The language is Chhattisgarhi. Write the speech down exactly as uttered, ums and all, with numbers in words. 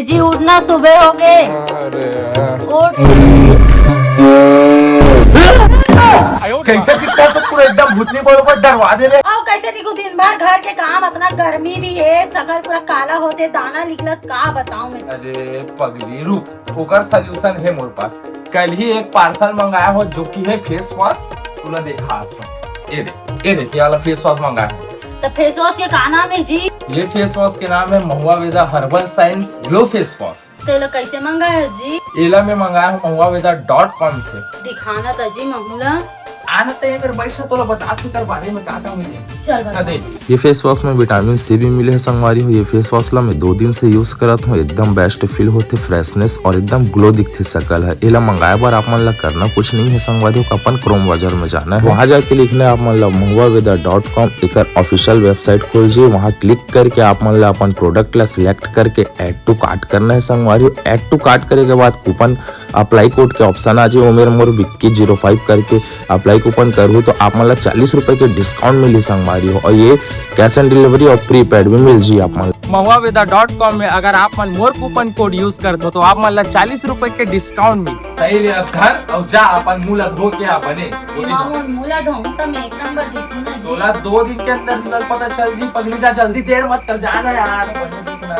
जी, उठना, सुबह हो गे। अरे। उठ। कैसे दिखता है सब, पूरा एकदम भूतनी बरोबर डरवा दे रहे। अउ कैसे दिखू, दिन भर घर के काम, अतना गर्मी भी हे, सकल पूरा काला होथे, दाना निकलत, का बताऊं मैं। अरे पगली, रुक, ओकर solution हे मोर पास। कल ही एक parcel मंगाया हो, जो कि हे face wash, तोला देखा तो। ये देख, ये देख, ये वाला face wash मंगाया हो। तो face wash के का नाम हे जी? ये face wash के नाम हे महुआ वेदा Herbal Science Glow Face Wash। तेला कैसे मंगाया हे जी? एला मैं मंगाया हूँ महुआ वेदा dot com से। दिखाना त जी महू ला। आना त, अगर बैठा तोला बता, एकर बारे में का का मिले। चल बता। दे। ये face wash में vitamin C भी मिले हे संगवारी हो। ये face wash ला मैं दो दिन से use करत हूँ, एकदम best feel होथे, freshness और एकदम glow दिखथे सकल ह। एला मंगाए बर आप मन ला करना कुछ नहीं हे संगवारी हो, अपन Chrome browser में जाना हे, वहाँ जाके लिखना हे आप मन ला महुआ वेदा dot com, एकर official website खोल जी, वहाँ click करके आप मन ला अपन product ला select करके add to cart करना हे संगवारी हो। Add to cart करे के बाद coupon apply code के option आ जाए, ओमेर मोर विक्की zero five करके apply coupon करहू तो आप मन ला चालीस रुपए के discount मिली संगवारी हो, और ये cash on delivery और prepaid भी मिल जी आप मन ला। महुआ वेदा dot com में अगर आप मन मोर coupon code use करथो तो आप मन ला चालीस रुपए के discount मिली। सही ले अब धन अउ जा अपन मुंह ला धो के आ बने। एमा मोर मुंह ला धोहूं त मैं एक नंबर दिखूं ना जी। तोला दो दिन के अंदर result पता चल जी पगली, जा जल्दी, देर मत कर, जाना यार, बने दिखना।